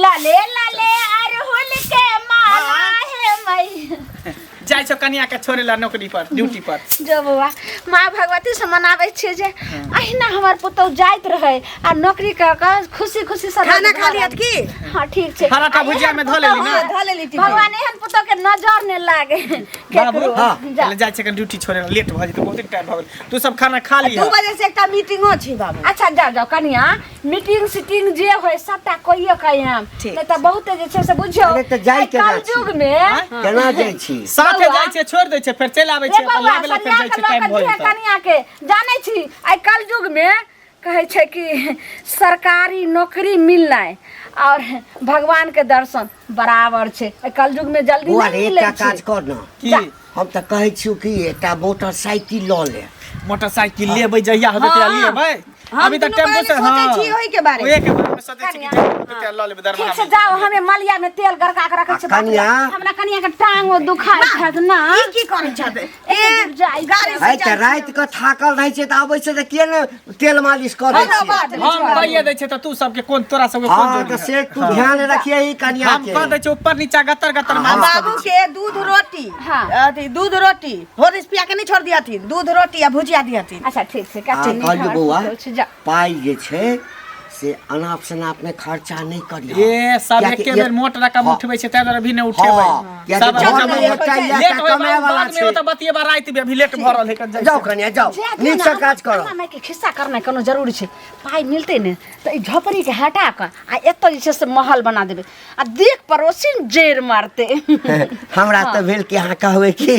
लाले लाले अरहुल के माला हे मैया। जाइ छौ कनिया के छोड़े ला नौकरी पर, ड्यूटी पर। जो बौआ, माँ भगवती से मनाबै छियै जे अहिना हमर पुतहु जाइत रहै आ नौकरी कऽ कऽ खुशी खुशी से खाना खा लियत की? हाँ ठीक छै। पराठा भुजिया में धऽ लेली ना? हाँ, धऽ लेली टिफिन। भगवान एहन पुतहु के नजर नहि लागे बाबू केकरो। हाँ जा। पहिले जाइ छै कनि ड्यूटी छोड़े ला, लेट भऽ जेतै, बहुत टाइम भऽ गेल। तू सब खाना खा लिह। 2 बजे से एकटा मीटिंगो छै बाबू। अच्छा जाओ जाओ कनिया, मीटिंग सीटिंग जे होय सबटा कहियो कहियाम, ठीक। नहि तऽ बहुते जे छै से बुझियौ। अरे तऽ जाइ आइ केना कल छी? युग में केना जाइ छी? साथे बौआ। जाइ छै, छोड़ि दै छै, फेर चलि आबै रे छै, अपन बौआ, लाबै ला फेर सरिया जाइ के छै, लऽ टाइम कऽ भऽ दिहे जेतै। कनिया के। जानै छी आइ कल युग में कहै छै कि सरकारी नौकरी मिलनाइ और भगवान के दर्शन बराबर छै। एहि कलयुग में जल्दी बौआ नहि रे, मिलै एकटा छै। काज कर न। की? जा। हम तऽ कहै छियौ कि एकटा मोटरसाइकिल लऽ ले। मोटरसाइकिल लेबै जहिया होतै तहिया हाँ। लेबै। हम अभी तऽ दुनू टेम्पू से बहिनी सोचै हाँ। छी ओहि के बारे में। ओहे के बारे में सोचै छी कि टेम्पू होतै तहिया लऽ लेबै दरमाहा ठीक से में। जाओ, हमे मलिया में तेल गड़का के रखै आ छी। कनिया? हमरा कनिया के टांगो दुखाइ छथि ना। ई की करै छथि? ए, ए, गाड़ी से है तऽ जाइ राति कऽ थाकल रहै छै तऽ आबै छै तऽ किए ने तेल मालिश कऽ दै छी। छियै? हम कहिए दै छियै तऽ तू सबके कोन, तोरा सबके कोन हाँ जरूरी तऽ है? से तू ध्यान रखिए कनिया हम के। कह दै छियै ऊपर नीचा गतर गतर आ मालिश कऽ बाबू दै छियै। के दूध रोटी, हाँ। अथी दूध रोटी होरिस पिया के नहीं छोड़ दियाथिन, दूध रोटी आ भुजिया दियाथिन। अच्छा ठीक छै, आ कते नीक कहलियौ हमर बौआ, पुतहु छै, जा। पाइ जे छै से अनाप शनाप में खर्चा नहीं करियो। ए सब कियाकि एके बेर मोट रकम हाँ। उठबै छै ताहि दुआरे अभी नहि उठेबै। हाँ, कियाकि सब घर जमा में होत। बच्चा लेट इएह होय कमाए वाला बाद में छै। ओतऽ बतियेबा राति में, अभी लेट भऽ रहल है, कन जाइ जाओ छै। कनिया जाओ, जाए दियौ नीक ने, से काज करो। अम्मा मायके खिस्सा करनाइ कोनो जरूरी छै? पाइ मिलतै ने तऽ ई झोपड़ीके हटा कऽ आ एतऽ जे छै से महल बना देबै आ देख पड़ोसी जड़ि मारतै। हमरा तऽ भेल कि अहाँ कहबै कि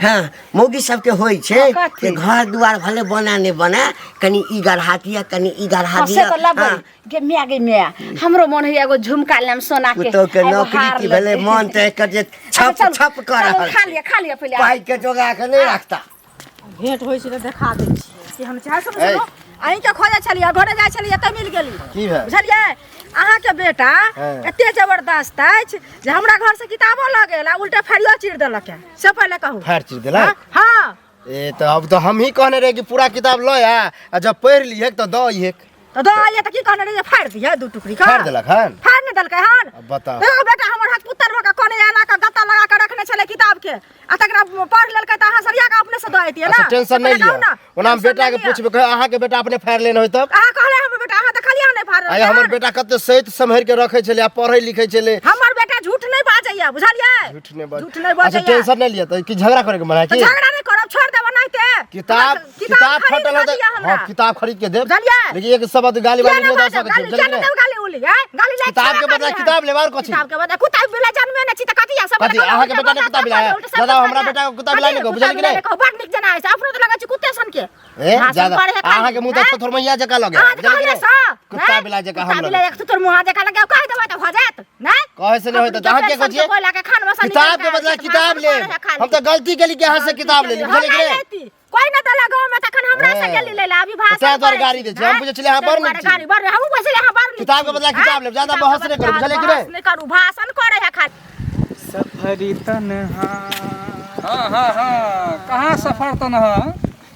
हँ मौगी सबके होइ छै हँ, कथी? जे घर दुआर भले बना नहि बना, कनि ई गढ़ा दिअ, कनि ई गढ़ा हँ, से दिअ। तऽ लेबै। हँ, गे माय, गे माय, हमरो मन होइए एगो झुमका लेम सोना के, पुतोह के एगो नौकरी हार की भेलै, लेबै। मन तऽ एकर जे अच्छा, छप चलू, छप कऽ चलू, रहल खा छै। लिअ, खा लिअ पहिले। पाइ के जोगा के नहि रखता। भेंट होइ छै तऽ देखा दै छियै कि हम चाहे। सुनू सुनू, अहीँके खोजै छलियै, घरे जाइ छलियै तऽ मिल गेली। की भेल? बुझलियै, अहाँके बेटा एते जबरदस्त अछि जे हमरा घरसँ किताबो लऽ गेल आ उल्टे फाड़ियो चीर देलक हँ। से पहिले कहू। फाड़ि चीर देलक? हाँ। ए तऽ अब तऽ हमही कहने रहे कि पूरा किताब लऽ आ, आ जब पढ़ि लिहेक तऽ दऽ अइहेक। तऽ दऽ आइए तऽ की कहने रहियै? फाड़ि दिहे दू टुकड़ी के। फाड़ि देलक हन? फाड़ि नहि देलकै हन। अब बताउ। एगो बेटा हमर हाथ पुतर भऽ कऽ कहने एना कऽ गत्ता लगा कऽ रखने छलै किताब के आ तकरा पढ़ि लेलकै तऽ अहाँ सरिया कऽ अपने से दऽ अइतियै अच्छा ने। टेंशन नहीं से पहिले लिअ। कहू ने। ओना हम टेंशन बेटा के नहि लिअ। पूछबै, कहै अहाँके बेटा अपने फाड़ि लेने होय तब? अहाँ कहले हमर बेटा, अहाँ देखलियै हन नहि फाड़ल? आइ हमर बेटा कते सैत सम्हरि के रखै छलै आ पढ़ै लिखै छलै। हमर बेटा झूठ नहि बाजैया, बुझलियै? झूठ नहि बाज, झूठ नहि अच्छा बाजैया। टेंशन नहीं लिअ। तऽ की झगड़ा करे के मन है तऽ की? झगड़ा नहि करब, छोड़ देब एनाहिते। किताब किताब खरीद फटल कऽ है दिअ हमरा। हाँ, किताब खरीद के देब। बुझलियै? लेकिन एक शब्द गाली किया वाली नहि नहीं दऽ बाजब? सकै छी, गाली बुझलियै किया नहि कि देब? गाली उली आँय? गाली लायक किताब के छेबे बदला करी किताब लेब और कथी? किताब के बदला कुत्ता बिला जानबे नहि छी तऽ कथी आ सब कथी? अहाँके बेटा ने कुत्ता बिला है? दादा, हमरा बेटा के कुत्ता बिला नहि कहू, बुझलियै कि नहि? बड़ नीक जना है, अपनो तऽ लगै छै कुत्ते सन के। ए भाषण ज्यादा पढ़े खाली, अहाँके मुँह तऽ आँय? थोथोर मैया जकाँ लगे अहाँ तऽ बुझलियै कि कहने नहि? सँ, कुत्ता आँय? बिला जकाँ कुत्ता हम बिला लगे। एक थोथोर मुँह जकाँ लगे, कहि देबै तऽ भऽ जायत नहि? कहै से नहि होइत तऽ अहाँ के कहै छियै? कोयला के खान मसा किताब के बदला किताब लेब। हम तऽ गलती केली कि अहाँ से किताब लेली, बुझलियै कि नहि? लेती कोई न देला गाँव में, तखन हमरा से ए। गेली लेला अभी भाषण तें दुआरे करै गारी छी, दै छी। हम आँय? बुझै छलियै अहाँ तें बड़ दुआरे नीक छी। गारी बड़, हमहूँ बुझै छलियै अहाँ बड़ नीक किताब के छी, बदला आँय? किताब लेब, ज्यादा किताब के बहस नहि करू, बदला बुझलियै कि बहस नहि? नहि करू, भाषण करै है खाली। सफरी तन्हा। हाँ हाँ हाँ, कहाँ सफर तन्हा?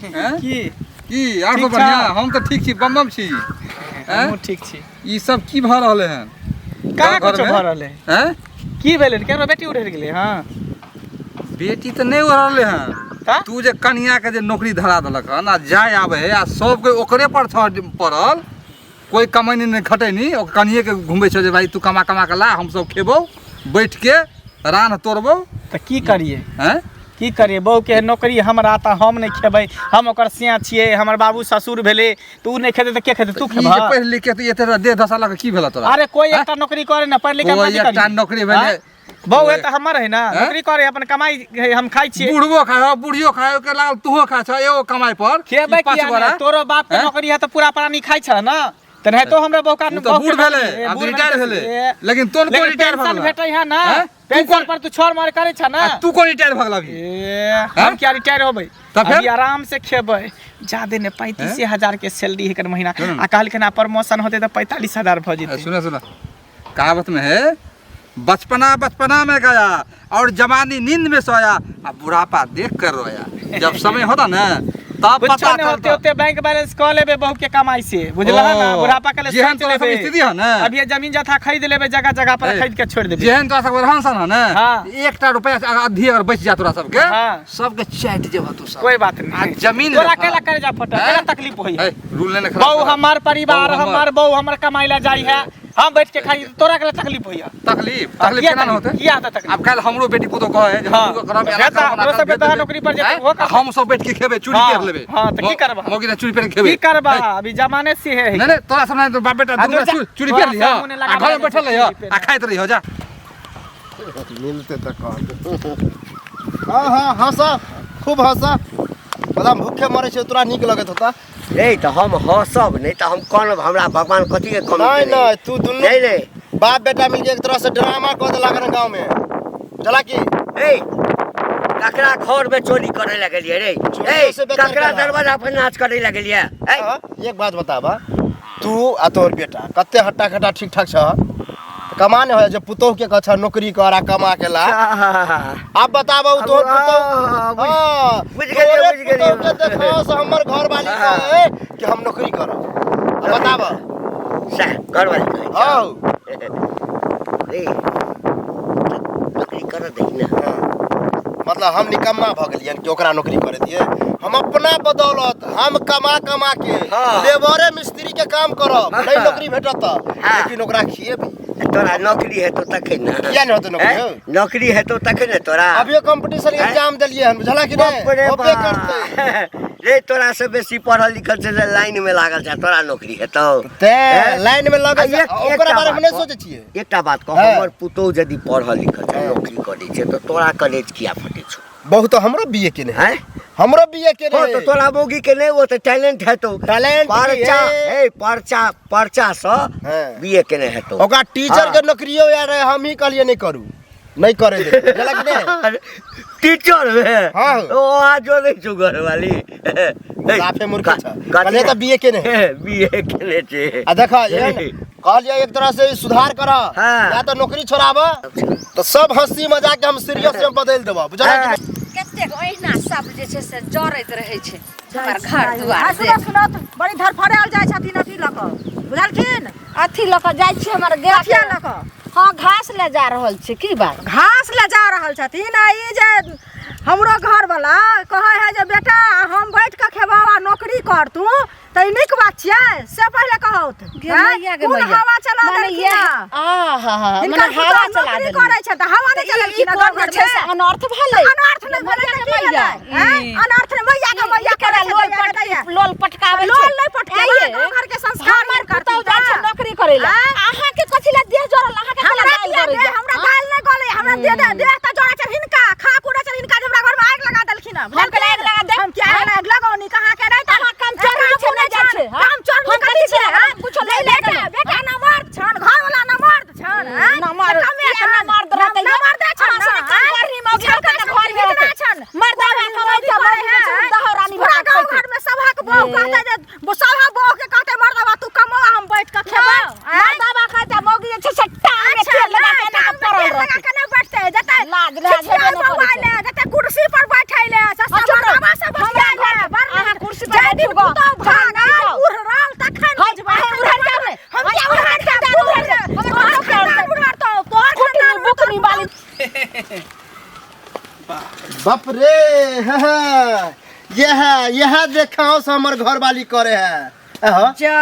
हैं? की की आर ठीक सब बढ़िया? छौ? हम तऽ ठीक छी, बम बम छी। हैं? हमहूँ ठीक छी। ई सब की भऽ रहलै हन? कहाँ घर कुछो में? भऽ रहलै? हैं? की भेलै? केकरो बेटी उड़ि गेलै? हँ बेटी तऽ नहि उड़लै हन। तऽ? तू जे कनिया के जे नौकरी धरा देलक हन आ जाय आबै है आ सबके ओकरे पर छ पड़ल, कोई कमैनी नहि खटैनी, ओ कनिये के घुमबै छौ जे भाई तू कमा कमा के ला, हम सब खेबौ बैठ के रान तोड़बौ। तऽ की करियै? हैं? की करियै? बहूके नौकरी हमरा तऽ हम नहि खेबै? हम ओकर सियाँ छियै, हमर बाबू ससुर भेलै, तऽ उ नहि खेतै तऽ के खेतै? तू ई जे खेबह? पढ़ि लिख के तू एते देह धसा लऽ के की भेल तोरा? अरे कोई हैं? एकटा नौकरी करे ने, पढ़ि लिख के कोई कथी एकटा करियै? नौकरी भेलै। आँय? बहू है तऽ हमर है ना, हैं? नौकरी करे अपन कमाई है, हम खाइ छियै। बुढ़बो खाय हो, बुढ़ियो खाय हो, के लागल तुहो खाय छ एगो कमाई पर। खेबै ई पाँच किया गोरा। नहि? तोरो बाप के हैं? नौकरी है तऽ पूरा प्राणी खाइ छ ना, तऽ नहीं तो हमरा बहू का उ तऽ बूढ़ भेलै, आब रिटायर भेलै। लेकिन तोन कोन लेकिन रिटायर भऽ पेंशन गेला? भेटै है ना? हैं? तू पेंशन कोन पर तू छोड़ मार करै छ ना? आ तू कोन रिटायर भऽ गेला अभी? ए, हम क्या रिटायर होबै? तऽ फेर? अभी आराम से खेबै, जादे ने 35,000 के सैलरी है महीना। सुनू। आ कहलखिन आ प्रमोशन होतै तऽ 45,000 भऽ जेतै। सुनो सुनो, कहावत में है बचपना बचपना में गया और जवानी नींद में सोया आ बुढ़ापा देख कर रोया। जब समय होता ना तब कुछो पता नहीं होते चलतौ। होते बैंक बैलेंस कऽ लेबे बहू के कमाई से बुझलह ना ओ, बुढ़ापा के लिए जेहन सोच तोरा सब लेबे। स्थिति है ने। अब ये जमीन जथा खरीद लेबे जगह जगह पर खरीद के छोड़ देबे जेहन तोरा सबके रहन सहन है ने हाँ। एकटा रुपया से अगर आधी अगर बचि जा तोरा सबके हाँ। सबके चाटि जेबह तू सब कोई बात नहीं आ जमीन तोरा लेबह। केला करे जा फोटो हैं? केला तकलीफ होई ए, रूल लेने खराब बहू करा। हमार परिवार बहू हमार बहू हमर कमाई ला जाई है हम बैठ के खाई तोरा केला तकलीफ होई है तकलीफ हाँ, तकलीफ किया केना न होते किया होता तकलीफ? अब काल्हि हमरो बेटी पुतोह कहै जे हाँ। हमरो करब एना जेता, करब, ओना हमरो करब, सबके भेज तोरा देबै। नौकरी पर जेतै, आँय? ओहो करतै। हम सब बैठ के खेबै चूड़ी हाँ, पेर लेबै हाँ, तऽ की करबह? मौगी ने चूड़ी पेर के खेबै की करबा नहीं, अभी जमाने से है नहीं नहीं तोरा सब नहीं बाप बेटा आ, दुनू दूर जा। चूड़ी तोरा पेर लिह सब मुँह आ लगा घर में लेने बैठल छै, रहिह चूड़ी पेर। आ खाइत रहिह जा मिलते तऽ कह हाँ हाँ हँस खूब हँस बदाम भूखे मरे छै तोरा नीक लगैत होता नहीं तऽ हम हँसब नहीं तऽ हम कहब हमरा भगवान कथी के कमी नहीं केने? नहीं तू दुनू नहीं नहीं बाप बेटा मिलके एक तरह से ड्रामा कऽ देलक हन गाँव में बुझला की ए ककरा घर में चोरी करे लगलियै रे चोरियो ए से बेहतर ककरा करबा। दरवाजा पर नाच करे लगलियै ए हाँ, एक बात बताबा तू आ तोहर बेटा कते हट्टा कट्टा ठीक ठाक छ कमा नहीं हो जे पुतोह के कह नौकरी कर आ कमा के ला आप बताबा तोहर पुतोह हाँ बुझ गेलियै, तोरे बुझ गेलियै। पुतोह के देखा से हमर घर वाली कहे कि हम नौकरी करब अब बताबा सएह घरवाली कहै छै। हाँ रे नौकरी कर दही ना हाँ। मतलब हम निकम्मा भऽ गेलियन कि ओकरा नौकरी करे दिए हम अपना बदौलत हम कमा कमा के हाँ। लेबरे मिस्त्री के काम करब हाँ। नहीं नौकरी भेटत तऽ हाँ। लेकिन ओकरा खिएबी तोरा नौकरी हेतौ तखन ना किया नहीं होतौ नौकरी, हैं? हौ? नौकरी हेतौ तखन ने तोरा अभियो कंपटीशन के हैं? एग्जाम देलिए हन बुझला कि बाप नहीं रे होबे बाप। करतै रे तोरा से बेसी पढ़ल लिखल छै जे लाइन में लागल छै तोरा नौकरी हेतौ ते हैं? लाइन में आ, लगल छै, एक- ओकरा एकटा बारे में बात नहीं कह। सोचै छियै एकटा बात कह हैं। हमर पुतोह यदि पढ़ल लिखल छै हैं। नौकरी करै छै तऽ तोरा कलेज किया फटै छौ बहुत हमरो बीए केने है हैं हमरो बीए केने हाँ तो तोरा मौगी के नहीं वो तो टैलेंट है तो टैलेंट की परचा है। ए परचा परचा से हैं। बीए केने है तो ओकरा टीचर के नौकरियो यार हम ही कहलिए नहीं करू नहीं करे दे बुझला कि नहीं टीचर में हाँ। ओ आ जो नहीं छौ घरवाली साफे मूर्ख छ कहलिए तऽ बीए केने है बीए केने छै आ देखा एहन कहलिए एक तरह से सुधार कर हाँ। या तो नौकरी छोड़ाब तो सब हंसी मजाक के हम सीरियस में बदल देबा बुझला कि नहीं? कतेक ओहिना सब जे छै से जरैत रहै छै हमर घर दुआर आ, से सुनो सुनो तऽ बड़ी धड़फड़ायल जाइ छथिन अथी लऽ कऽ बुझलखिन अथी लऽ कऽ जाइ छी हमर गाय कथिया लऽ कऽ हँ घास ले जा रहल छी की बात घास ले जा रहल छथिन आ ई जे हमरो घरवला कहै है जे बेटा हम बैठ कऽ खेबौ आ नौकरी कर तू तऽ ई नीक बात छियै से पहिले कहौत गे मैया गे कोन मैया हवा चला माने देलखिन ये हँ? आहा हा हिनकर माने हवा पुतोह चला नौकरी देलखिन करै छै तऽ हवा नहि तऽ ई चलेलखिन हँ कोन गाँव जे छै से घरमे? अनर्थ भेलै अनर्थ नहि भेलै तऽ की मैया भेलै आँय? अनर्थ नहि मैया के मैया केना करै छै लोल दैया के पट दैया। लोल पटकाबै छै लोल नहि पटकेबै, आइये। गाँव घरके संस्कार हमर नहि करतै पुतहु जाइ छै तऽ। नौकरी करै लए आँय? अहाँके कथी लए देह जरल अहाँके कथी हमरा लए दालि किया जरै देह छै? हमरा दालि नहि गलै हमरा देह देह तऽ जरै छै हिनका खा कुड़ै छै हिनका जे हमरा घरमे आगि लगा देलखिन हँ हम केना आगि लगा देब? हम किया आगि लगा लगौनी कहाँ के नहि तऽ अहाँ काम चोरनी छै, नहि जाइ छै, हँ? काम चोरनी हम कथी कथी छै छै? हँ? कुछो नहि बेटा लए गेलै। बेटा न मर्द छन घरवला न मर्द छन हँ? न मर्द, कमे किया न छन मर्द रहतै? न मर्द छन अहाँ सने काम करनी मौगी रहतै तऽ घर में रहतै। छन मर्दावा कमाइ छै, मौगी जे छै से दहो रानी पूरा भऽ कऽ गाँव खैतै। घर में सभक बहू कहतै जे सभक बहू के कहतै मर्दवा तू कमो हम बैठ कऽ खेबौ आँय? मर्दावा खाइ छै, मौगी जे छै से टांग में अच्छा, तेल लगा के नहि, एना कऽ टांग में पड़ल तेल लगा रहतै। के नहि बैठतै, जतै लाज लाज छिछिया हेबे नहि करै बौआइ छै। ले, जतै कुर्सी पर बैठै ले, सस्ता चुप रह। मर्दावा से हमरा बतियाइ घर ले, में बड़ अहाँ नीक। कुर्सी पर जाहि दिन बैठू गऽ, पुतहु तहन भागल, जाउ। उड़ल, तखन हाय, बुझबै। अहाँ उड़हर जाउ ने। हम हाय, किया उड़हर उड़हर जाउ, जाउ, उड़हर जाउ। हमर तोहर पुतहु के खानदान उड़हरतौ, तोहर कुटनी खानदान बुकनी वाली बाप रे हाँ, हाँ, यह यह देखाओ से हमर घर वाली करे है अहाँ, जा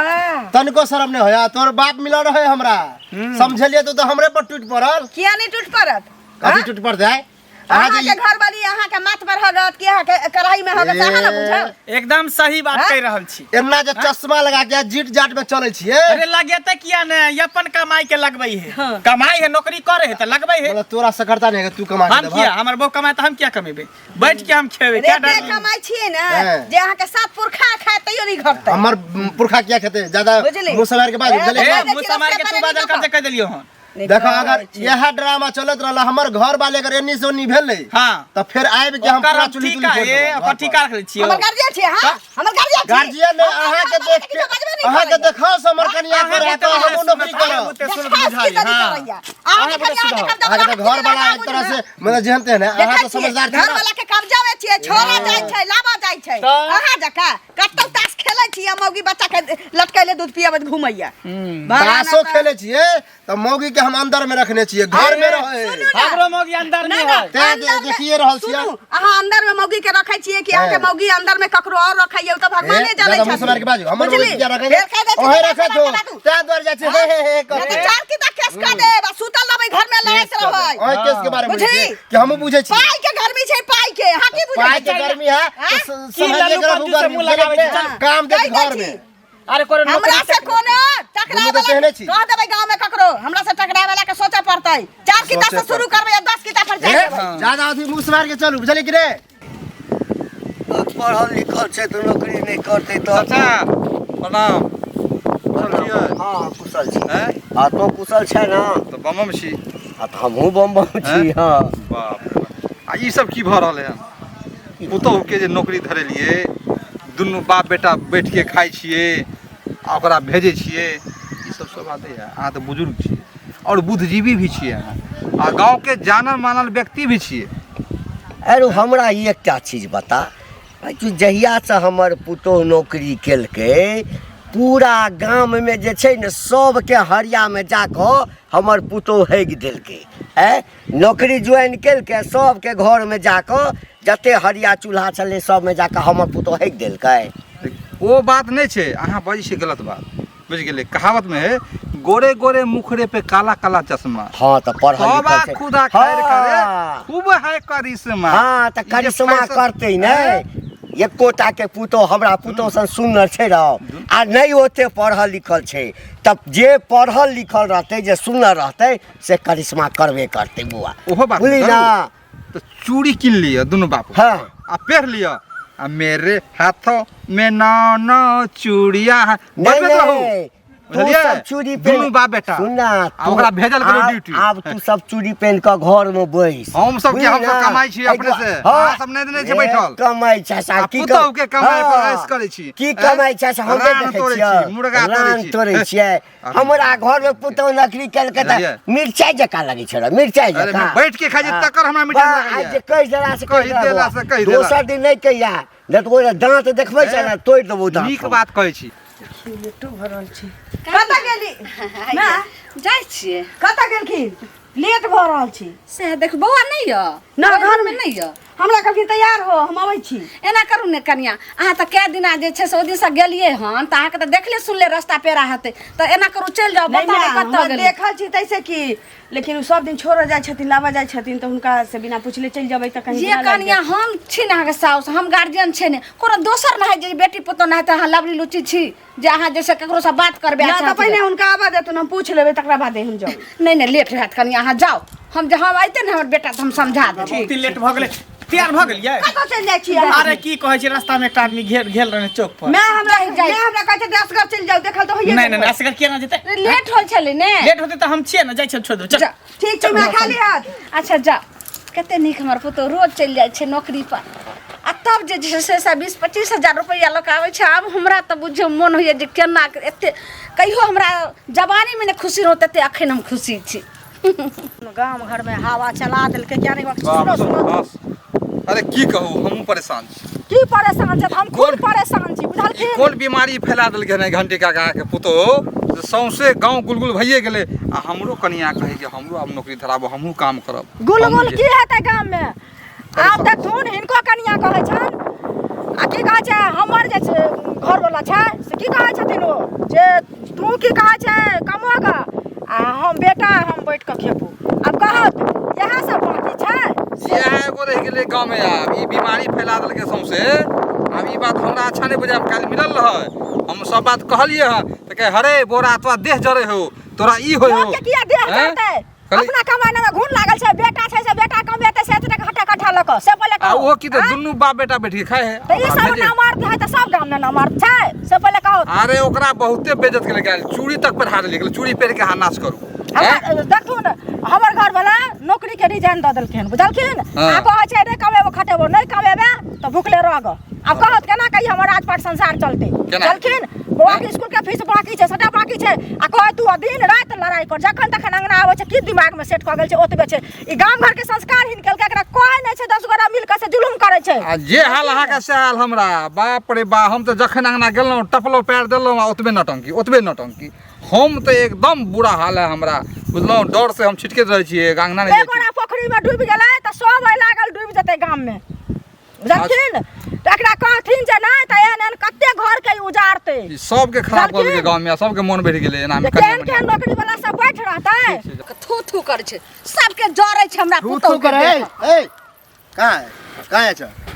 तनिको शरम नहीं होया तोर बाप मिलल रहे हमरा समझलिए तो हमरे पर टूट पड़ल किया नहीं टूट पड़त कथी टूट पड़ जाए अहाँ अहाँके जे घर वाली अहाँके माथ पर हगत कि अहाँके कढ़ाई में हगत अहाँ ना बुझब एकदम सही बात कहि रहल छी एना जे चश्मा लगा के जीट जाट में चले छियै अरे लगेते किया ने ई अपन कमाई के लगबै है कमाई है नौकरी करे है तऽ लगबै है मतलब तोरा सकरता नहीं है तू कमा के हम देबह किया हमर बहू कमाए तऽ हम किया कमेबै बैठ के हम खेबै क्या रेते डर कमाइ छियै ने हाँ। जे अहाँके सात पुरखा खाए तैयो नहीं घटतै हमर पुरखा किया खेते ज्यादा बुझली? मुंह समार के बाद ए, बुझलियै? ए देखी, मुँह समार के रास्ता तू पर बाजल नहीं कर कहि देलियो हन देखो अगर यह ड्रामा चलत रहला हमर घर वाले अगर एन्नी से ओन्नी भेलै हाँ। तऽ फेर आबि के हम ओकर पूरा हम चुली ठीका तुली फोड़ि ए देबै ओकर ठीका रखले छियै हमर गार्जियन छियै हाँ हमर गार्जियन छियै गार्जियन अहाँ के देख के अहाँ के देखाओ से हमर कनिया अहाँ करे के तऽ हमहूँ नौकरी अहाँ करब बुते सुनत देखास की बुझाइ दरी हाँ करैया अहाँके खाली अहाँके कब्जा अहाँके तऽ घर वाला एक तरह से मतलब जेहन तेहन है अहाँ तऽ समझदार छी घर ना वाला के कब्जा में छियै छोड़ा जाइ छै लाबा जाइ छै तऽ? अहाँ जकाँ कतौ ताश खेलै छियै मौगी बच्चा के लटकैले दूध पियाबैत घुमैया ताशो खेले छियै तऽ मौगी के हम अंदर में रखने छियै घर में रहे सुनू ना। हमरो मौगी अंदर ना में ना है तें अंदर में- देखिए रहल छियै। सुनू अहाँ अंदर में मौगी के रखै छियै कि अहाँके हैं। मौगी अंदर में ककरो और रखैया उ तऽ भगवाने ए, जानै ज्यादा मुँह से मारि के बाजू हमर बुझली? मौगी किया रखै फेर कह दै छै, ओहे बेटा रखै से छौ बात करू। तें दुआरे जाइ छै हे हे हे नहि कर तऽ चार किता केस कऽ देब आ सुतल रहबै घर में लड़ैत रहबै ओहे केस के बारे में बुझै बुझली? छियै कि हमहूँ बुझै छियै पाई के गर्मी छै पाई के अहाँ की बुझै पाई के छियै? गर्मी है हैं? तो की समझिए लल्लू के रखू पप्पू से गर्मी मुँह लगाबै बुझलियै छी, ने? काम दे कहि दै घर छी। में अरे कोनो हमरा नौकरी से कोनो टकराए दुनू तऽ वाला तेहने छी। कह देबै गांव में ककरो हमरा से टकराए वाला के सोचे पड़तै चार किताब से सोचे शुरू करबै आ 10 किताब पर ए, जाय देबै ज्यादा अथी मुँह से मारि के चलू बुझलियै कि रे पढ़ल लिखल छै तऽ नौकरी नहि करतै तऽ चाचा प्रणाम कुशल छियै हँ कुशल छी हैं आ तो कुशल छै ने तऽ बमम छी आ तऽ हमहूँ बम बम छी हँ बाप रे बाप। आ ई सब की भऽ रहलै हन पुतोहुके जे नौकरी धरेलियै दुनू बाप बेटा बैठके खाइ छियै आ ओकरा भेजै छियै ई सब शोभा दैए अहाँ तऽ बुजुर्ग छियै आओर बुद्धिजीवी भी छियै अहाँ आ गाँवके जानल मानल व्यक्ति भी छियै अरे हमरा ई एकटा चीज बता कि जहियासँ हमर पुतोहु नौकरी केलकै पूरा गाममे जे छै ने सबके हरियामे जाकऽ हमर पुतोहु हेग देलकै आँय नौकरी ज्वाइन केलकै सबके घरमे जाकऽ जते हरिया चूल्हा छलै सबमे जाकऽ हमर पुतोहु हेग देलकै ओ बात नहि छै अहाँ बजै छियै गलत बात बुझि गेलियै कहावतमे है गोरे गोरे मुखरे पे काला काला चश्मा हँ तऽ पढ़ल तौबा लिखल छै खुदा खैर करे हँ। खूब है करिश्मा हँ तऽ ई जे करिश्मा फैशन- करतै ने एकोटा के पुतोह हमरा पुतोह सन सुन्नर छै रौ आ नहि ओते पढ़ल लिखल छै तब जे पढ़ल लिखल रहतै जे सुन्नर रहतै से करिश्मा करबे करतै बौआ ओहो बात बुझली करू। ना तऽ चूड़ी कीन लिअ दुनू बाप हँ आ पेर लिअ आ मेरे हाथों में नौ नौ चूड़िया है नहीं बजबैत रहू नहीं तू बुझलियै? सब चूड़ी पेन दुनू बाप बेटा सुन ना आ ओकरा भेजल करू आब- ड्यूटी। आब तू सब चूड़ी पेन कऽ घर में बैस हम सब की- बुझली हम सब ना? कमाइ छी अपने एहि से। दुआ- अहाँ सब नहि देने छी ए, बैठल। कमाइ छै आ साहब की पुतहु के कमाइ पर हाँ। ऐश करै छी। की हैं? कमाइ छै से हम नहि रान देखै तोड़ै छियै छी, मुर्गा तोड़ै रान छी। तोड़ै छियै हमरा घर में पुतहु नौकरी केलकै तऽ बुझलियै? मिरचाइ जकाँ लगै छै मिरचाइ अरे जकाँ बैठ के खाइ छी तकर हमरा मिठाइ वाह, लगैया। आइ जे कहि देला से कहि देला से कहि देला। दोसर दिन नहि कहिया नहि तऽ ओहि दाँत देखबै छै ने तोड़ि देबौ दाँत नीक हम। बात कहै छी कतऽ गेली ना जाइ छियै कतऽ गेलखिन लेट भऽ रहल छी से देख बौआ नहि यऽ ना, घर घरमे में नहि यऽ हमरा कहलखिन तैयार हो हम अबै छी एना करू ने कनिया अहाँ तऽ कए दिना जे छै से ओहि दिनसँ गेलियै हन तऽ अहाँके तऽ देखले सुनले रस्ता पेड़ा हेतै तऽ एना करू चलि जाउ नहि बताउ ने माय, कतऽ हमरा गेलियै देखल छी तैसे की लेकिन ओ सब दिन छोड़ऽ जाइ छथिन लाबऽ जाइ छथिन तऽ हुनका से बिना पुछले चलि जेबै तऽ कहीं ये बुरा लागि कनिया हम छी ने अहाँके साउस हम गार्जियन छै ने कोनो दोसर नहि जे बेटी पुतोह नहि तऽ अहाँ लवली लुची छी जे अहाँ जैसे ककरोसँ बात करबै ना अच्छा तऽ पहिने हुनका आबऽ देथुन हम पूछि लेबै तकरा बादे हम जाउ नहि नहि लेट हैत कनिया अहाँ जाउ हम जे हम अयतै ने हमर बेटा तऽ हम समझा देबै बहुत ही लेट भऽ गेलै तैयार भऽ गेलियै कतऽ चलि जाइ छी अहाँ? अरे की कहै छी रास्ता में एकटा आदमी घेर घेर रहने चौक पर मैं हमरा जाइ, जाइ। मैं हमरा कहै छै असगर चलि जाउ देखल तऽ होइए नहि नहि नहि, असगर केना जेतै लेट होइ छलै ने लेट होतै तऽ हम छियै ने जाइ छियै छोड़ि देबै चल जा। ठीक छै मैं खाली हाथ अच्छा जा कते नीक हमर पुतोह रोज चलि जाइ छै नौकरी पर आ तब जे छै से 20-25 हजार रुपैआ लऽ कऽ आबै छै। आब हमरा तऽ बुझियौ मोन होइए जे केना एते कहियो हमरा जवानीमे नहि खुशी रहौ तते अखन हम खुशी छी। गाम घर में हवा चला देलकै क्या नहीं सुनो सुनो अरे की कहू हमहूँ परेशान छी। की परेशान छै? हम खुद परेशान छी बुझलखिन। कोन बीमारी फैला देलकै हन घंटी काका के पुतोह जे सौंसे गाँव गुलगुल भइए गेलै आ हमरो कनिया कहै जे हमरो आब नौकरी धराबो हमहूँ काम करब। गुलगुल की हेतै गाम में? आब देखथुन हिनको कनिया कहै छनि आ की कहै छै हमर जे छै घरवला छै से की कहै छथिन ओ जे तू की कहै छै कमो गऽ आ हम बेटा हम बैठ कऽ खेबो। आब कहत इएह सब बाकी छै। इएह एगो रहि गेलै गाँवमे आब ई बीमारी फैला देलकै सौंसे। आब ई बात हमरा अच्छा नहि बुझायल। काल्हि मिलल रहै हम सब बात कहलियै हँ तऽ कहै हरे बोरा तोरा देह जरै हौ तोरा ई होइ हौ। लोकके किया देह जरतै? अपना कमाइ में घुन लागल छै बेटा छै से बेटा कमेतै से एतने घटा कट्ठा लऽ कऽ से पहिले आ कहू। ओ की तऽ आँय? दुनू बाप बेटा बैठ के खाइ है तऽ ई सब नामर्द है तऽ सब गाम में नामर्द छै से पहिले कहू। अरे ओकरा बहुते बेइज्जत केलकै काल्हि चूड़ी तक पहिरा देलकै चूड़ी पहिर के अहाँ नाच करू। हमर देखथुन हमर घर वाला नौकरी के रिजाइन दऽ देलखिन बुझलखिन। आ कहै छै नहि कमेबो खटेबो नहि कमेबे तऽ भुखले रह गऽ। आब कहत केना कही हमर राजपाट संसार चलतै? केना? चलखिन बौआ के स्कूल के फीस बाकी छै सबटा बाकी की छै आ कहै तू दिन राति लड़ाइ कर जखन तखन अंगना आबै छै की दिमागमे सेट कऽ गेल छै ओतबे छै ई गाम घरके संस्कार हिन केलकै एकरा कहै नहि छै 10 गोरा मिल कऽ से जुलुम करै छै आ जे हाल अहाँके से हाल हमरा बाप रे बा हम तऽ जखन अंगना गेलहुँ टपलहुँ पैर देलहुँ आ ओतबे नौटंकी ओतबे नौटंकी हम तऽ एकदम बुरा हाल है हमरा बुझलहुँ डर से हम छिटकैत रहै छियै अंगना नहि एक गोरा पोखरिमे डूबि गेलै तऽ सब एहि लागल डूबि जेतै गाममे बुझलखिन तऽ एकरा कहथिन जे नहि तऽ एहन एहन कते घरके ई उजाड़तै छी सबके खराब कऽ देलकै गाँवमे सबके मोन बढ़ि गेलै एनामे जे केहन केहन नौकरी वाला सब बैठ रहतै थू थू करै छै सबके जरै छै हमरा थू पुतहु थू के करे देख। ए कहाँ है कहाँ है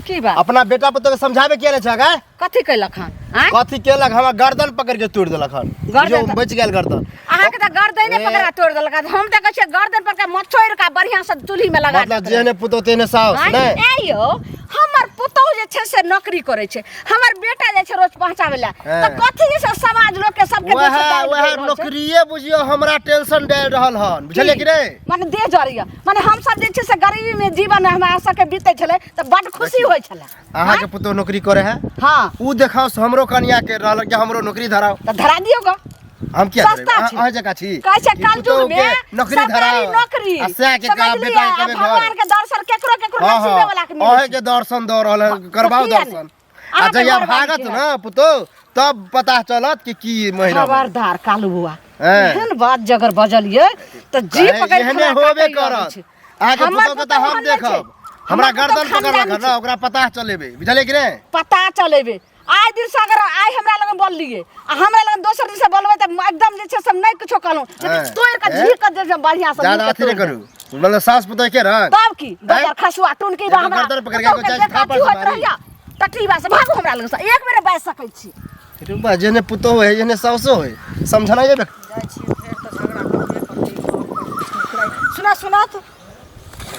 की बात अपना बेटा पुतोह के समझाबे किया नहीं छै गा कथी कैलक हन आँय कथी केलक हमरा गर्दन पकड़ के तोड़ देलक हन गर्दन बुझियौ, बचि गेल गर्दन अहाँके तऽ गर्दने पकड़ा तोड़ देलक हन। हम तऽ कहै छियै गर्दन पर के मचोड़ि के बढ़िआँ से चूल्ही में लगा मतलब जेहने पुतोह तेहने साउस आँय? नहि ए यौ हमर पुतोह जे छै से नौकरी करै छै हमर बेटा जे छै रोज पहुँचाबै लए हँ। तऽ कथी जे छै समाज लोक के सबके वएह दोष डालि वएह रहल छै? नौकरिए बुझियौ हमरा टेंशन डालि रहल हन बुझलियै कि नहि मने देह जरैया मने हमसब जे छै से गरीबी में जीवन हमरा सबके बीतै छलै तऽ बड्ड खुशी होइ छलै अहाँके पुतोह नौकरी करे है हाँ उ देखाओ से हमरो कनिया के रहल कि हमरो नौकरी धराओ तऽ धरा दियौ ग हम किया सस्ता धरेबै? छै। अहाँ जकाँ छी कहै छै कि कलयुग पुतोह में के नौकरी सरकारी धराओ नौकरी आ सएह के कहा समझलियै? बेटा के आ कहबै भगवान घर के दर्शन केकरो केकरो हाँ नसीबे वाला के हाँ मिलै अहें छै। के दर्शन दऽ रहल है करबाओ किया नहि? दर्शन आ अहाँके जहिया घरवाली भागत के ना पुतोह तब पता चलत कि की महीना भेल। खबरदार कालू बुआ हैं। एहन बात जगर बजलियै तऽ जी कहे, पकड़ि एहने होबे करत अहाँके हमर पुतोह के तऽ पुतोह हम ओहन नहि छै। देखब हमरा हमर पुतोह गर्दन पकड़लक खानदानी हन ना ओकरा पता चलेबै बुझलियै कि नहि पता चलेबै आइ दिन से अगर आइ हमरा लग बोललियै आ हमरा लग दोसर दिन से बोलबै तऽ एकदम जे छै से हम नहि किछो कहलहुँ लेकिन हैं। तोड़ि कऽ हैं। झीर कऽ जे छै बढ़िआँ से ज्यादा मुँहके अथी नहि तोड़ि देब। करू मतलब सास पुतोह के रंग तब की बजार खसुआ टुनकी बा एगो हमरा गर्दन पकड़ि के एगो पुतोहके जाइ देख थापड़ अथी से होइत मारी। रहैया टटलीबा से भागू हमरा लग से एक बेर बाजि सकै छी रे बा जेने पुतोह है जेने सासो है समझना ये जाइ छियै फेर तऽ झगड़ा करबे करतै सुना सुना तऽ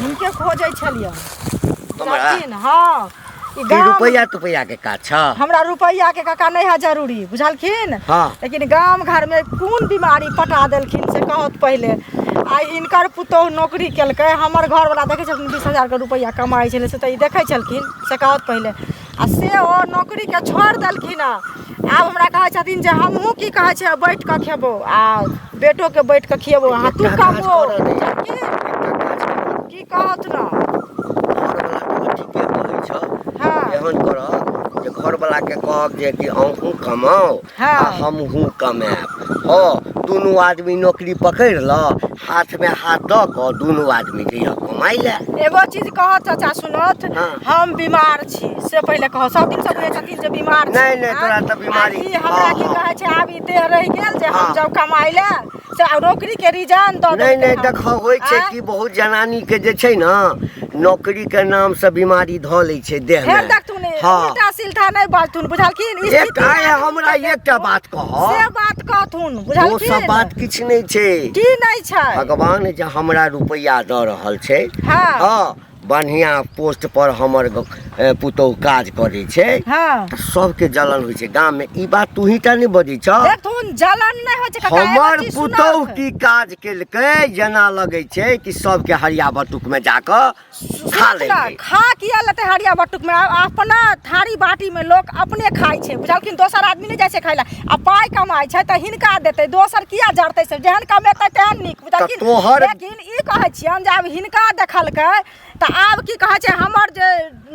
हुनके खोजै छलियै हमरा बुझलखिन हँ ई ई गाम रुपैआ तुपैआ के काज छ हमरा रुपैआ के काका नहि है जरूरी बुझलखिन हाँ। लेकिन गाम घर में कोन बीमारी पटा देलखिन से कहत पहिले आ इनकर पुतोह नौकरी केलकै हमर घरवला देखै छलखिन 20,000 के रुपैआ कमाइ छलै से तऽ ई देखै छलखिन से कहत पहिले आ से ओ नौकरीके छोड़ि देलखिन हँ आब हमरा कहै छथिन जे हमहूँ की कहै छै बैठ कऽ खेबो आ बेटोके बैठ कऽ खियेबो अहाँ तू एकटा काज कमो करऽ ने। बुझलखिन की कहत ने घरवला तऽ ठीके कहै छौ हँ एहन करऽ जे घरवलाके कहब जे कि अहूँ कमाउ हँ। आ हमहूँ कमायब हँ दुनू आदमी नौकरी पकड़ि लऽ हाथमे हाथ दऽ कऽ दुनू आदमी जइह कमाइ लए एगो चीज कहत चाचा सुनत हाँ। हम बीमार छी से पहिले कहत सब दिन से बुझै छथिन जे बीमार छी नहि, नहि, तोरा तऽ बीमारी- आ ई हमरा हाँ, की हाँ। कहै छै आब ई देह रहि गेल जे हम हाँ। जाउ कमाइ लए से आ नौकरी के रिजाइन दऽ नहि देलकै नहि हन। देखऽ होइ छै आँय? कि बहुत जनानी के जे छै ने नौकरी के नाम से बीमारी धऽ लै छै देह फेर मे देखथुन हँ उल्टा सिल्टा नहि बाजथुन बुझलखिन एक स्थिति आइ हमरा एकटा बात कह से बात कहथुन ओ बुझलखिन सब बात किछु नहि छै की नहि छै भगवान जे हमरा रुपैआ दऽ रहल छै हँ। हँ बढ़िआँ पोस्ट पर हमर पुतोहु काज करै छै हँ तऽ सबके जलन होइ छै गाममे ई बात तूही टा नहि बजै छह देखथुन जलन नहि होइ छै काका, एगो हमर चीज पुतोहु सुनत। की काज केलकै जेना लगै छै कि सबके हरिया बटुकमे जाकऽ खा सुनत ने, लेलकै खा किया लेतै हरिया बटुक में अपना थारी बाटी में लोक अपने खाइ छै बुझलखिन दोसर आदमी नहि जाइ छै खाइ लए आ पाइ कमाइ छै तऽ हिनका देतै दोसर किया जरतै से जेहन कमेतै तेहन नीक बुझलखिन तोहर- लेकिन ई कहै छियनि जे आब हिनका देखलकै तऽ आब की कहै छै हमर जे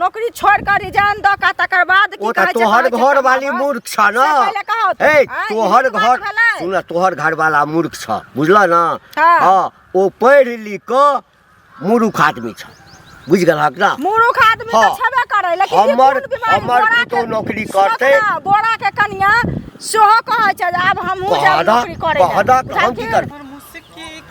नौकरी छोड़ि कऽ रिजाइन दऽ कऽ तकर बाद की ओ तऽ कहै छै तोहर कहै छै घर वाली कमाबऽ। मूर्ख छ न से पहिले कहत हे आँय, ई तोहर नीक बात घर भेलै? सुन तोहर घरवाला मूर्ख छ बुझल न हाँ। हँ ओ पढ़ि लिख कऽ मूर्ख आदमी छ बुझि गेलहक ना मूर्ख आदमी तऽ हाँ। छेबे करै लेकिन ई हमर- कोन बीमारी हमर बोरा के पुतोहु नौकरी सुनत करतै। ना, बोरा के कनिया सेहो कहै छै जे आब हमहूँ जायब कहदक नौकरी करै लए। कहदक हम की बुझलखिन? करबै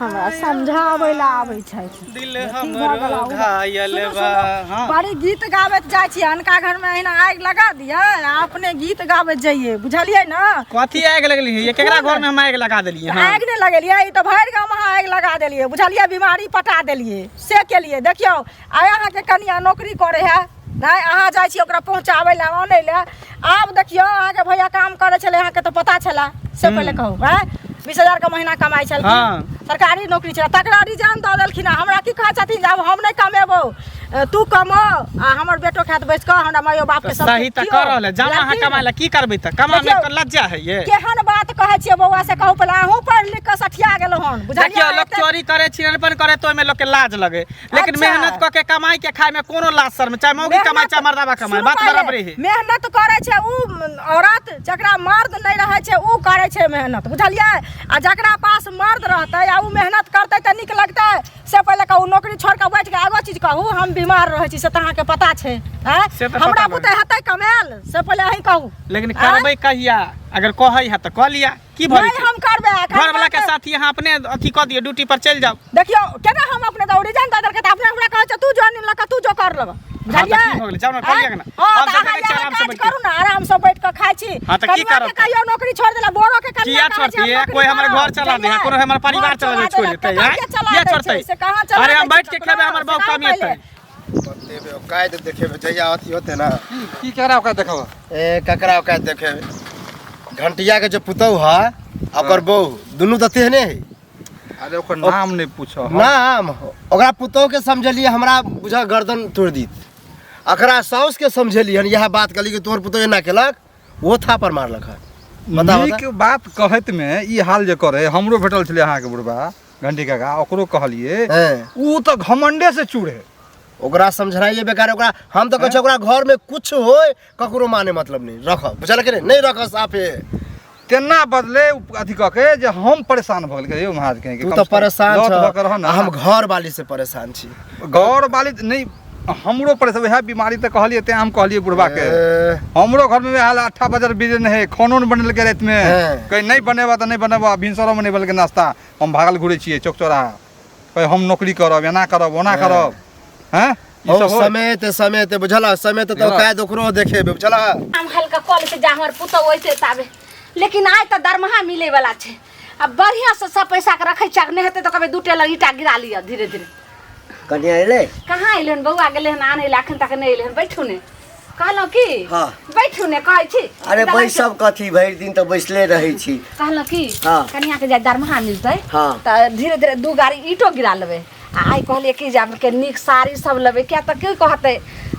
हमरा समझाबै लए आबै छथि दिल अथी भऽ गेलौ। हमरो घायल सुनू, बा सुनू, हाँ बड़ी गीत गाबैत जाइ छी अनका घर में अहिना आगि लगा दियै आ अपने गीत गाबैत जइयै बुझलियै ने कथी आगि लगली है केकरा घर में हम आगि लगा देलियै हाँ आगि नहि लगेलियै ई तऽ भरि गाँव अहाँ आगि लगा देलियै बुझलियै बीमारी पटा देलियै से केलियै देखियौ आइ अहाँके कनिया नौकरी करै है नहि अहाँ जाइ छी ओकरा पहुँचाबै लए आनै लए आब देखियौ अहाँके भैया काम करै छलै अहाँके तऽ पता छलै से पहिले कहू आँय 20,000 के महीना कमाइ छलखिन हाँ। सरकारी नौकरी छलै तकरा रिजाइन दऽ देलखिन हँ हमरा की कहै छथिन जे आब हम नहि कमेबौ तू कमो आ हमर बेटो खात बैस कऽ हमरा मायो बाप के सब सही तऽ कऽ रहल है। जाउ अहाँ कमाय ला की करबै तऽ कमा देखियौ, मे लज्जा है ये केहन बात कहै छियै बौआ से कहू पहिले अहूँ पढ़ि लिख कऽ सठिया गेलहुँ हन बुझलियै देखियौ लोक चोरी करे छिनरपन करे तो ओहिमे लोक के लाज लगे लेकिन अच्छा। मेहनत कऽ के कमाई के खाय में कोनो लाज शर्म चाहे मौगी कमाई चाहे मर्दाबा कमाई सुनू बात पहिले, बराबरे है मेहनत करै छै उ औरत जकरा मर्द नहि रहै छै उ करै छै मेहनत बुझलियै आ जकरा पास मर्द रहतै आ उ मेहनत करतै तऽ नीक लगतै से पहिले कहू नौकरी छोड़ि कऽ बैठ कऽ एगो चीज कहू हम बीमार रहै छी से तऽ अहाँके पता छै आँय से तऽ हमरा पता बुते हेतै कमायल से पहिले अहीं कहू लेकिन आँय? करबै कहिया अगर कहै है तऽ कऽ लिया की भऽ नहि जेतै? हम करबै एखन घर वाला के अहाँके- साथ यहाँ अपने अथी कऽ दियौ ड्यूटी पर चलि जाउ देखियौ केना हम अपने दौड़ी रिजाइन दऽ देलकै तऽ अपने हमरा कहै छै तू जो लऽ कऽ तू जो कर लेबऽ हाँ, तऽ की भऽ गेलै? जाउ ने, कऽ लिअ ने। हँ, हम तऽ सब अहाँ देखै छी इएह आरामसँ काज बैठ के। करू ने आराम से बैठ कऽ खाइ छी हाँ, तऽ की कनिआ के करब? कहियो नौकरी छोड़ि देला बोरो के कनिआ किया कहै छै, हम छोड़तै? नौकरी कोई हमर करब। घर चला दे, बुझलियै? कोनो हमर परिवार घर चला दे, छोड़ि देलक, देतै, तऽ आँय? के चला किया दै छै? छोड़तै? से कहाँ चला अरे हम दै छै बैठ के ककरो? खेबै, हमर से बाप कहाँ कमेतै। पहिले? बतेबे औकात देखेबे जहिया अथी होते ना की ककरा ओकरा देखब ए ककरा औकात देखेबे घंटिया के जो पुतहु है ओकर बहू दुनू तऽ तेहने है अरे ओकर नाम नहि पूछो नाम ओकरा पुतहु के समझलिए हमरा बुझा गर्दन तोड़ दीत अकरा साउस के समझेली हन इएह बात कहली कि तोहर पुतहु एना केलक ओहो थापर मारलक हन बताओ नीक बात कहैत मे ई हाल जे करे हमरो भेटल छलै अहाँके बुढ़बा घंटी काका ओकरो कहलिए हैं। ऊ तऽ घमंडे से चूर है ओकरा समझनाइए बेकार ओकरा हम तऽ कहै छी ओकरा घर में कुछ होय ककरो माने मतलब नहीं रख बुझल कि नहीं नहीं रख साफे तेना बदले उ अथी कऽ के जे हम परेशान भऽ गेलियै यौ महाराज कहीं तू तऽ परेशान लौट भऽ के रह छ ना आ हम घर वाली से परेशान छी घर वाली नहि हमरो परेशान वएह बीमारी तऽ कहलियै तें हम कहलियै बुढ़बा के ए, हमरो घर में वएह हाल 8 बजे बिजन है खानो नहि बनेलकै राति में हैं। कहीं नहीं बनेबा तऽ नहि बनेबा भिनसरो में नहि बनेलकै नाश्ता हम भागल घुरै छियै चौक चौराहा कहीं हम नौकरी करब एना करब ओना करब हैं ई ओ सब होय। समय ते समय ते बुझल समय ते तो बुझलह? कायद ओकरो देखेबे बुझल हम हल्का कॉल से जा हमर पुतहु ऐसे ताबे लेकिन आइ तऽ दरमाहा मिले वाला छै आ बढ़िया से सब पैसा के रखै छै नहि हेतै तऽ कहबै दू टेलर ईटा गिरा लिअ धीरे धीरे कनिया एलै कहाँ एलै हन बौआ गेलै हन आनै लए एखन तक नहि एलै हन बैठू ने कहलहुँ की हाँ। बैठू ने कहै छी अरे बैसब कथी भरि दिन तऽ बैसले रहै छी कहलहुँ की हाँ। कनिया के जे दरमाहा मिलतै हाँ। तऽ धीरे धीरे दू गाड़ी ईटो गिरा लेबै आ आइ कहलियै कि जे आबके नीक साड़ी सब लेबै किया तऽ की कहतै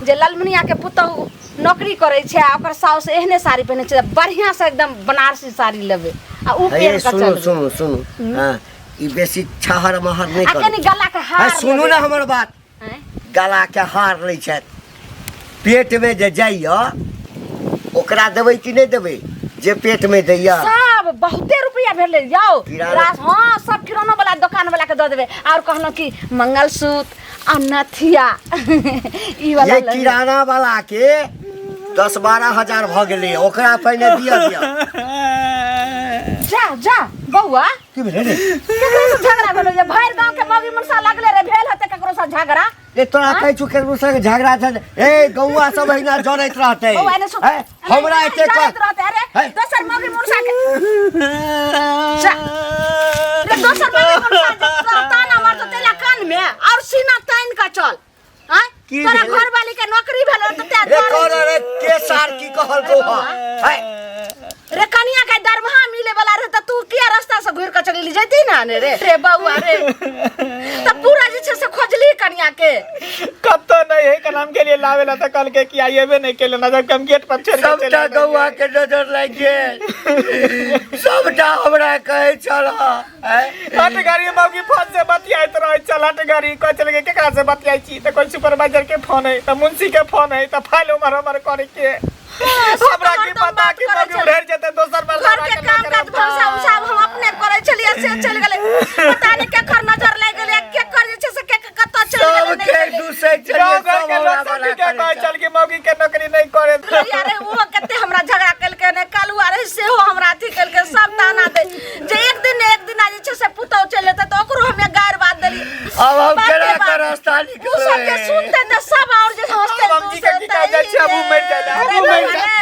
जे ललमुनियाके पुतहु नौकरी करै छै आ ओकर साउस एहने साड़ी पहिनै छै बढ़िआँ से एकदम बनारसी साड़ी लेबै आ उ हे पहिर कऽ सुनू चलबै सुनू सुनू हँ ई बेसी छहर महर नहि आ करू कनि गलाके हे हार सुनू लेबै। ने हमर बात आँय? गलाके हार लै छथि पेटमे जे जाइए ओकरा देबै कि नहि देबै जे पेटमे दैया सब बहुते रुपया भेलै यौ किराना- रास हाँ सब किरानो वाला दुकान वाला के दऽ देबै और कहलहुँ कि मंगलसूत्र आ नथिया ई वाला ये लेबै। किराना वाला के 10-12 हजार भऽ गेलै ओकरा पहिने दिअ दिअ जा जा बौआ की भेलै रे केकरो से झगड़ा भेलो ये भरि गांव के मौगी मनसा लगले रे भेल हेतै ककरो से झगड़ा ए तोरा कहै छु केकरो संग झगड़ा छै ए गौआ सब अहिना जरैत रहतै बौआ एने सुन हैं? हमरा एते जरैत रहतै अरे हैं? दोसर मौगी मनसा के जा रे दोसर मौगी मनसा जे तोरा ताना मारतौ तैला कान में और सीना तान के चल आँय? की तोरा भेलै? घरवाली के नौकरी भेलो तऽ तें रे डरै कर छी। रे के सार की कहलको हँ हैं? रे कनिया के दरमाहा मिले वाला रहे त तू किया रास्ता से घुर के चली जैती ना ने रे रे बौआ रे त पूरा जे छै से खोजली कनिया के कतौ नहीं है कल हम के लिए लावे ला तो कल के कि आइएबे नहीं केले ना जब हम गेट पर छोड़ के चले सबटा गौआ के नजर लागि गेल सबटा हमरा कहै छल हैं? हट गाड़ी मौगी फोन से बतियाइत रहे चल हट गाड़ी कह चल के केकरा से बतियाइ छी त कोई सुपरवाइजर के फोन है त मुंशी के फोन है त फाइल उमर उमर करे के हमरा की पता कि मौगी उड़ेर जेते दोसर बार घर के काम काज भरोसा उसा हम अपने करै छलियै से चलि गेलै पता नहि केकर नजर लागि गेलै केकर जे छै से के कतऽ चलि गेलै सबके नहि गेलै। दूसै छलियै गाँव घर सब के हमरा लोग सब मना के करै कहै छल। छल कि मौगी के नौकरी नहीं करे अरे ओहो कते हमरा झगड़ा केलकै ने कालुआ रहे सेहो हमरा अथी केलकै सब ताना दे जे एक दिन ने एक दिन जे छै से पुतहु चलि जेतै तऽ ओकरो हमे गारि बात देलियै आब हम बाप रे केना बाप। के रास्ता उ सब जे निकलबै सुनते तऽ सब और जे हंसते आब हम की के की कहै जाइ छी, हमहूँ मरि जाय लए, हमहूँ मरि जाय। अरे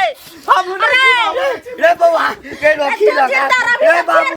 हमहूँ नहि अरे रे बौआ रे रोकी तू लगा जिंदा रहबही रे तऽ बाबू